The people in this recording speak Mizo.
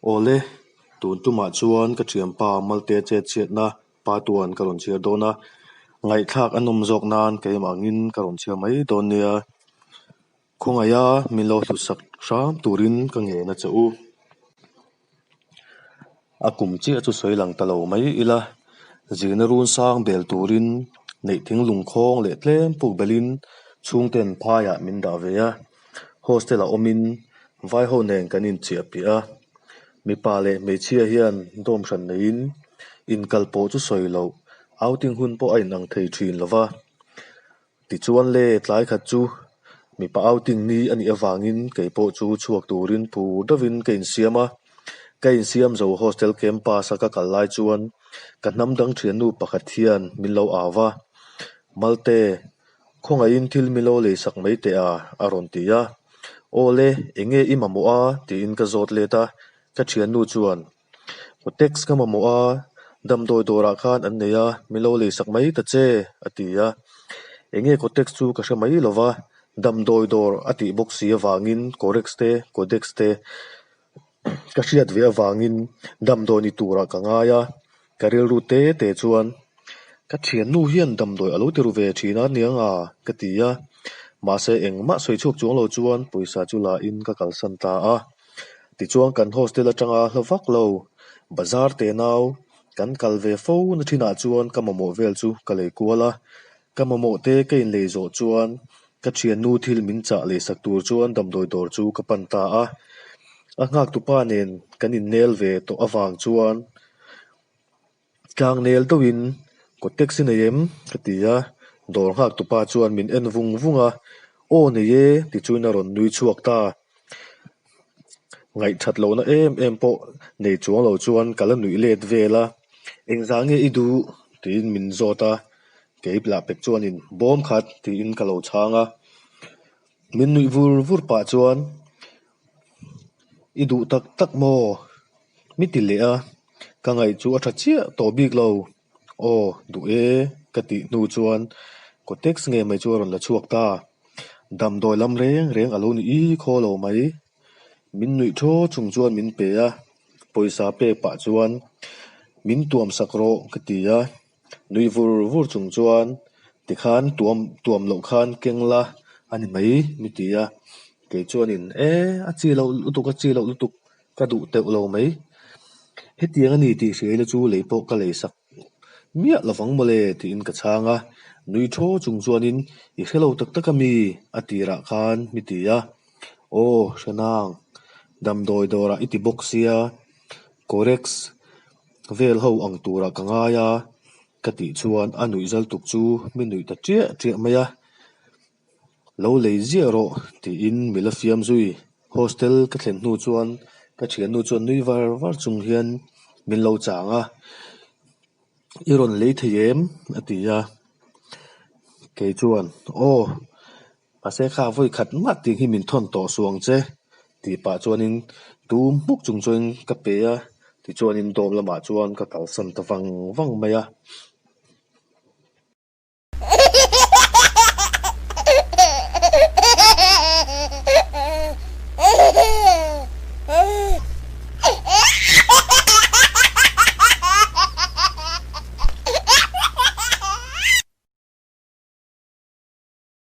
Awle, tun tumah chuan ka thianpa Malte chetchhiatna Patuan ka rawn chhiar dawn a, ngaihthlak a nawm zawk nan keimah angin ka rawn chhiar mai dawn nia. Khawngaiha min lo hlutsak hram turin ka ngen a che u. A kum chiah chu sawi lang ta lo mai ila, zirna run sang bel turin neih thinglung khawng leh tlem puk belhin chhungten phaiah min dah ve a, hostel-ah awmin vaiho nen kan inchiah piah a, mipa leh hmeichhia hian dawm hran neiin inkal pawh chu sawi loh outing hun pawh a inang thei thin lo va. Tichuan le tlai khat chu mipa outing ni a nih avangin kei pawh chu chhuak turin phur deuhin ka insiam a, ka insiam zo hostel campus a ka kal lai chuan ka hnam dang thiannu pakhat hian min lo au va, Malte, khawngaihin thil min lo leisak mai teh a, a rawn ti a. Aw le, eng nge i mamawh a? tiin ka zawt let a, ka thiannu chuan, Kotex ka mamawh a, damdawi dawrah khan an nei a, min lo leisak mai ta che, a ti a. Eng nge Kotex chu ka hre mai lo va, damdawi dawr a tih bawk si avangin Corex te, Codex te ka hriat ve avangin damdawi ni turah ka ngai a, ka rilru te te chuan ka thiannu hian damdawi a lo ti ru ve thin a niang a ka ti a, mahse engmah sawi chhuak chuang lo chuan pawisa chu la in ka kalsan ta a. Tichuan kan hostel atanga hla vak lo bazar tenau kan kal ve fo na thinah chuan ka mamawh vel chu ka lei kual a, ka mamawh te ka inlei zawh chuan ka thiannu thil min chah leisak tur chuan damdawi dawr chu ka pan ta a. A nghaktupa nen kan innel ve tawh avang chuan tlangnel deuhin Kaw taxi nei em? ka ti a, dawr nghaktupa chuan min en vung vung a, Aw nei e tichuan a rawn nui chhuak ta. Ngaihthat lohna em em pawh nei chuang lo chuan ka la nuih let vel a, Engzah nge i duh? tiin min zawt a, kei lah pek chuanin Bawm khat tiin ka lo chhang a, min nuih vur vur pah chuan I duh tak tak maw? Mi ti leh a, ka ngaih chu a tha chiah tawh bik lo. Aw, duh e, ka tih hnu chuan Kotex nge mai chu a rawn la chhuak ta. Damdawi lam reng reng a lo ni i khaw lo mai. Min nuih thaw chung chuan min pe a, pawisa pek pah chuan min tuam sak rawh ka ti a, nui vur vur chung chuan tikhan tuam tuam loh khan keng la a ni mai mi ti a, kei chuanin e a chi loh lutuk a chi loh lutuk ka duh teuh lo mai. Hetiang a ni tih hria ila chu lei pawh ka lei sak miah lovang mawle tiin ka chhang a, nui thaw chung chuanin i hre lo tak tak a mi a tirah khan mi ti a, aw hre nang damdawi dawrah i ti bawk sia Corex vel ho ang turah ka ngai a ka tih chuan a nuih zal tuk chu mi nuih ta chiah chiah mai a. Lo lei ziah rawh tiin mi la fiam zui. Hostel ka thlen hnu chuan ka thiannu chuan nui var var chung hian min lo chang a, I rawn lei thei em? a ti a. Kei chuan, Aw, mahse kha vawi khat mah tih hi min thawn tawh suh ang che tih pah chuanin tum hmuk chung chuan ka pe a, tichuanin dawm lamah chuan ka kalsan ta vang vang mai a.